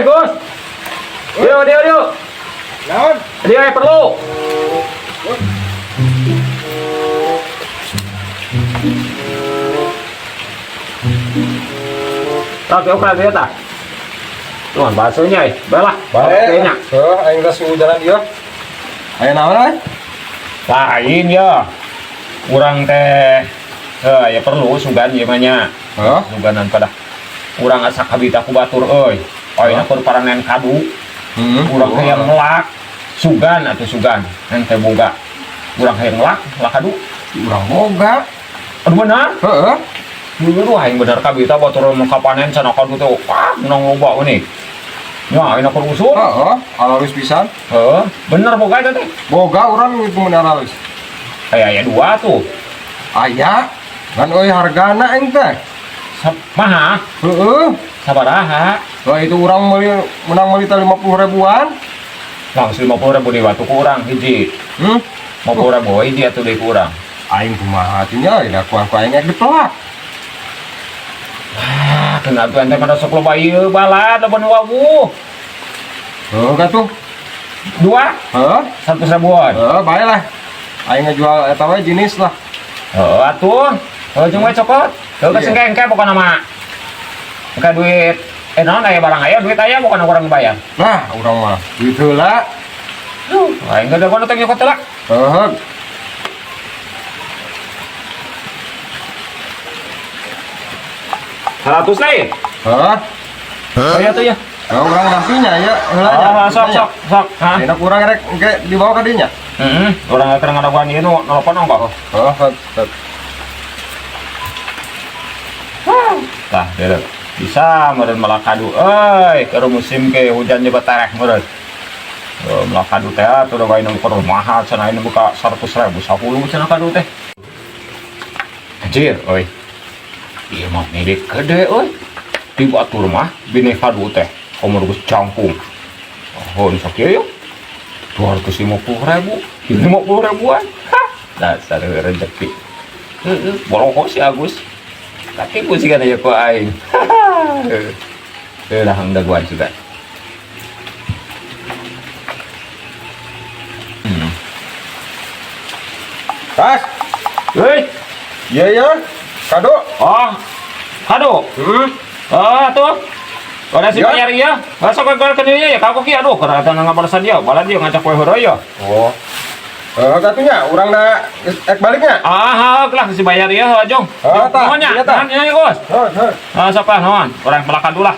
Gus. Dio, dio, dio. Naon? Dio ya perlu. Tak, yuk kan dia tak. Tuhan bahasanya, eh. Baiklah. Kayaknya. Heuh, aing geus hujanan ieu. Aya naon euy? Lain ya. Urang teh ya perlu sugan ieu mah nya. Heuh. Suganan pada urang asa kabita ku batur euy. Ayeuna keur paranen kadu. Heeh. Urang hayang melak sugan atau sugan ente boga. Urang hayang melak, melak kadu. Urang boga. Aduh benar. Heeh. Dulu aing bener kabita batur mau kapanen cenah kadu teh. Wah, menang loba ini. Ya, ayeuna keur usum. Heeh, alus pisan. Heeh, bener boga eta teh. Boga urang itu mun alus. Aya aya dua tuh. Aya. Ngan euy hargana aing teh. Maha, Heeh. sabaraha. Lah itu urang meuli menang meuli teh 50 ribuan. Langsung 50 ribu di batu kurang hiji. 50 ribu hiji atuh deui kurang. Aing kumaha atuh nya da ku aing ek dipelak. Ah, kena tuh ente pada sok loba ieu balad loba nu wawuh. Heuh katuh. Dua, Heuh. 100 ribuan. Heuh, bae lah. Aing ngejual eta we jenis lah. Heeh atuh. Heuh jeung we cokot. Heuh Iya. geus engke pokona mah. Engke duit naon aya barang aya duit aya pokona urang bayar. Nah, urang mah duit heula. Duh, aing geus dagoan teh nyokot heula. Heuh. 100 lain. Heuh. Oh iya tuh ya. Heuh, urang nampinya ya heula nya. Ah, sok sok sok. Hah? Enak urang rek engke dibawa ka dinya. Heeh, urang keur ngadaguan ieu nu nelpon ongko. Heuh, heuh, heuh. Tah, deuleu. Bisa meureun melak kadu euy, keur musim ke hujan nyebat tereh meureun. Oh, melak kadu teh atuh da nu keur mahal cenah ini buka 100 ribu 10 cenah kadu teh. Anjir, euy. Ieu mah milik gede euy. Di batur mah bini kadu teh umur geus jangkung. Oh, nu sakieu yeuh. 250 ribu, 50 ribuan. Hah, dasar rezeki. Heeh, boloho si Agus. Katipu sih kan ya ku aing. Lah daguan juga. Tas. Hei, Iya ya. Kado. oh, kado. Oh, tuh. Ada si Ya. bayar iya. Masuk ke ke dia ya, kau ki aduh, karena ada ngabalesan dia, balan dia ngajak kowe heureuy ya. Oh. Heuh, katunya urang da ek baliknya. Ah, lah si bayar iya, jong. Oh, tah. Nuhun nya, Iya, tah. nuhun nya, Gus. Heuh, heuh. Ah, sok lah, nuhun. Urang melak kadu lah.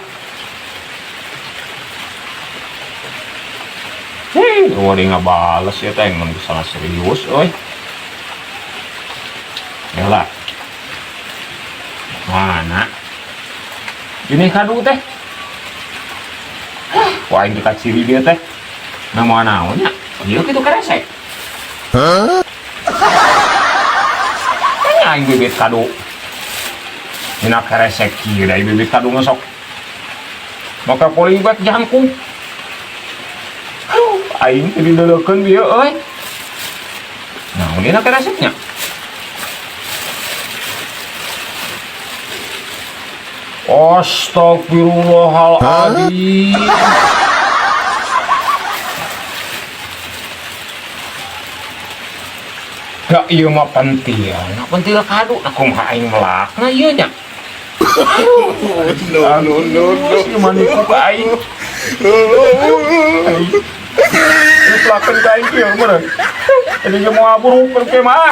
Hei, wah dia ngabales ya teh, mun salah serius euy. Ya lah. Mana? Ini kadu teh. Wah, ini kaciri dia teh. Nama naonnya? Ieu kitu keresek. Hah? Kayaknya aing bibit kadu. Dina keresek kieu da bibit kadu mah sok. Maka polybag jangkung. Aduh, aing teh dideulekeun bieu euy. Naon dina kereseknya? Astagfirullahaladzim. Ya ieu mah pentil, nah pentil kadu, nah kumaha aing melakna ieu nya. No, no, no, no. Ieu mah nipu ka aing. Aing. Pelakan ka aing kieu meureun. Jadi ge moal buruk ke mah.